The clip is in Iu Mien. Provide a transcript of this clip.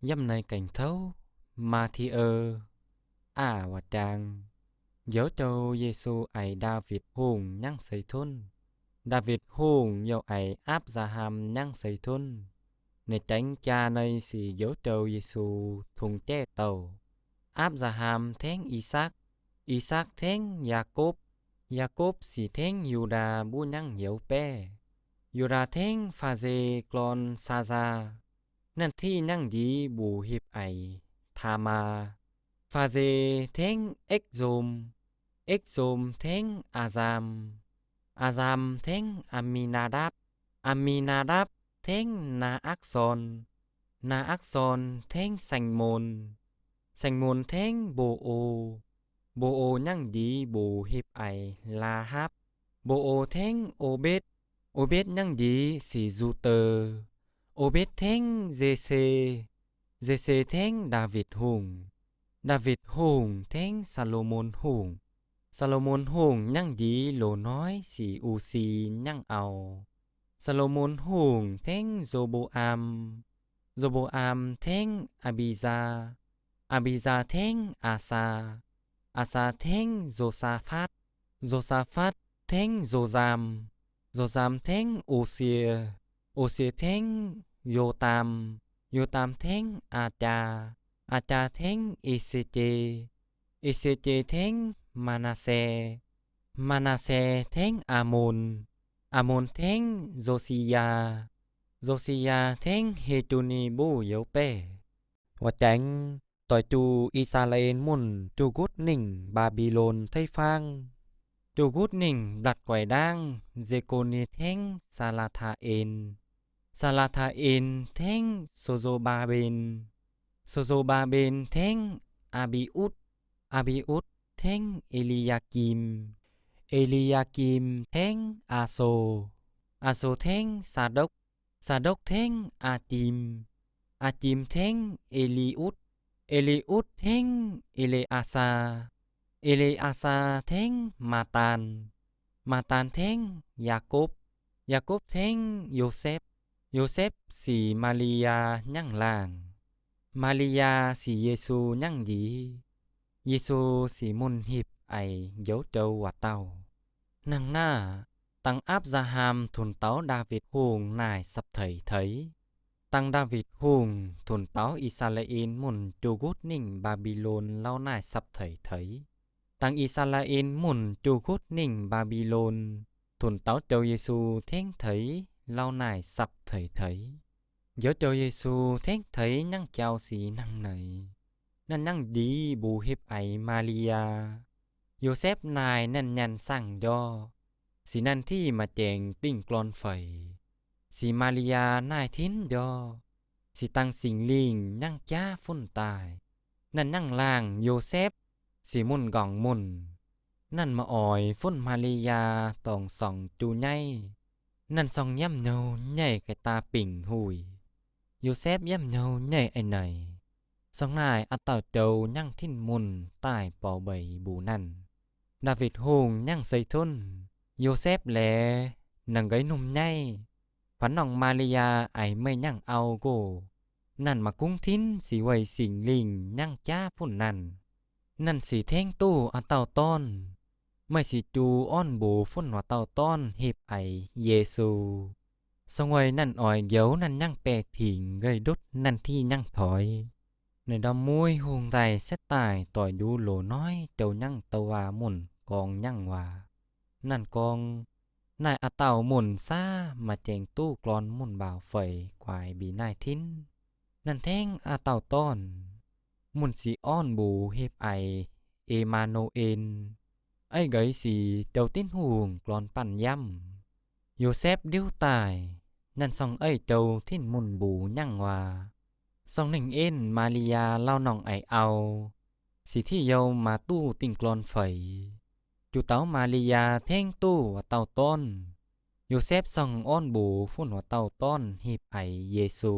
Yiem naaiv gaengh touv, Maa^ti^eu, aa, waac jaang, Njoux Douh Yesu aic Ndaawitv Hungh nyangv seix tunv. Ndaawitv Hungh youh aic Apc^laa^ham nyangv seix tunv. Ninh jangx jaa nor sic Njoux Douh Yesu tungx jaiv douh. Apc^laa^ham tengv I^sakc, I^sakc tengv Yaakopv, Yaakopv sic tengv Yu^ndaa mbuo nyangv youz baeqv. Yu^ndaa tengv Faa^se^lon Saalaa, naaiv tiuv nyangv njiec mbuoqc hipv aic Taamaa. Faa^se tengv Ekv^som, Ekv^som tengv Aazaam, Aazaam tengv Aa^mi^naa^ndapv, Aa^mi^naa^ndapv tengv Naa^akv^sorn, Naa^akv^sorn tengv Saeng^mon, Saeng^mon tengv Mbo^o, Mbo^o nyangv njiec mbuoqc hipv aic Laa^hapv. Mbo^o tengv O^mbetv, O^mbetv nyangv njiec sic Nzu^de. O^mbetv tengv Ye^se, Ye^se tengv Ndaawitv Hungh, Ndaawitv Hungh tengv Saa^lo^morn Hungh. Saa^lo^morn Hungh nyangv njiec loz-hnoi sic U^si nyangv auv. Saa^lo^morn Hungh tengv Yo^mbo^am, Yo^mbo^am tengv Aa^mbi^yaa, Aa^mbi^yaa tengv Aasaa, Aasaa tengv Yo^saa^fatv, Yo^saa^fatv tengv Yo^saam, Yo^saam tengv O^sie, O^sie tengv Yo^ndaam, Yo^ndaam tengv Aa^jaa, Aa^jaa tengv E^se^jei, E^se^jei tengv Maa^naa^se, Maa^naa^se tengv Aamon, Aamon tengv Yo^si^yaa, Yo^si^yaa tengv He^jo^ni mbuo youz baeqv. Waac jaangc doic juh I^saa^laa^en Munv juv-gutv ningh Mbaa^mbi^lon teiv-fangv. Juv-gutv ningh mblatc guaix ndaangv Ye^ko^nie tengv Saa^laa^taa^en, Saa^laa^taa^en tengv So^so^mbaa^mben, So^so^mbaa^mben tengv Aa^mbi^utv, Aa^mbi^utv tengv E^li^yaa^gim, E^li^yaa^gim tengv Aa^so, Aa^so tengv Saa^ndokv, Saa^ndokv tengv Aa^jim, Aa^jim tengv E^li^utv, E^li^utv tengv E^le^aa^saa, E^le^aa^saa tengv Maa^taan, Maa^taan tengv Yaakopv, Yaakopv tengv Yosepv, Yosepv sic Maa^li^yaa nyangv laangh. Maa^li^yaa sic Yesu nyangv njiec. Yesu sic Munv hipv aic Njoux Douh waac dauh. Hnangv naaic, dangh Apc^laa^ham tunx taux Ndaawitv Hungh naaic sapv teic teix, dangh Ndaawitv Hungh tunx taux I^saa^laa^en Munv juv-gutv ningh Mbaa^mbi^lon lauh naaic sapv teic teix, dangh I^saa^laa^en Munv juv-gutv ningh Mbaa^mbi^lon tunx taux Douh Yesu tengv teix lauh naaic sapv teic teix. Njoux Douh Yesu tengv teix nyangv jaux sic hnangv naaic. Naaiv nyangv njiec mbuox hipv aic Maa^li^yaa. Yosepv naaic naanh nyaanh saangv njorqv, sic naanh tiuv maaih jaengc dingh glorn feix. Sic Maa^li^yaa naaiv tinv njorqv, sic dangh Singx Lingh nyangv jaav funv daaih. Naanh nyangv laangh Yosepv, sic Munv nqorngv munv. Naanh maaih oix funv Maa^li^yaa dorngc sorngc juv nyaiv. Naanh sorng nyiemv nyouz nyei ga'daa bingc huih. Yosepv nyiemv nyouz nyei a'neic. Sorng naaic a'dauh joux nyangv tin-munv daaih borc mbeix mbuox naanh. Ndaawitv Hungh nyangv seix tunv, Yosepv laex naaic nqeix numh nyaiv, faanx norngh Maa^li^yaa aic meih nyangv auv nqox. Naanh maaih gungv tinv sic weih Singx Lingh nyangv jaav funv naanh. Naanh sic tengv duqv a'dauh dorn. Meih sic jux orn mbuox funv waac dauh dorn hipv aic Yesu. Sorng weih naanh oix njoux naanh nyangv baeqc tengx nqei ndutv naanh tiuv nyangv toix. Naaic ndau mueiz hungh nzaic setv daaih doic nduqc loz-hnoi joux nyangv douc waac munv gorngv nyangv waac. Naanh gorngv, naaiv a'dauh munv saav maaih jaengc duqv glorn munv mbaauc feix guaix mbic naaiv tinv. Naanh tengv a'dauh dorn. Munv sic orn mbuox hipv aic E^maa^nu^en. Eix nqeix sic Joux Tin-Hungh glorn banh yamv. Yosepv ndiuv daaih, naanh sorng eix joux tin-munv mbuox nyangv waac. Sorng ninh en Maa^li^yaa lauh norngh aic auv, sic tiuv youh maaz duqv dingh glorn feix. Jux dauh Maa^li^yaa tengv duqv a'dauh dorn. Yosepv sorng orn mbuox funv a'dauh dorn hipv aic Yesu.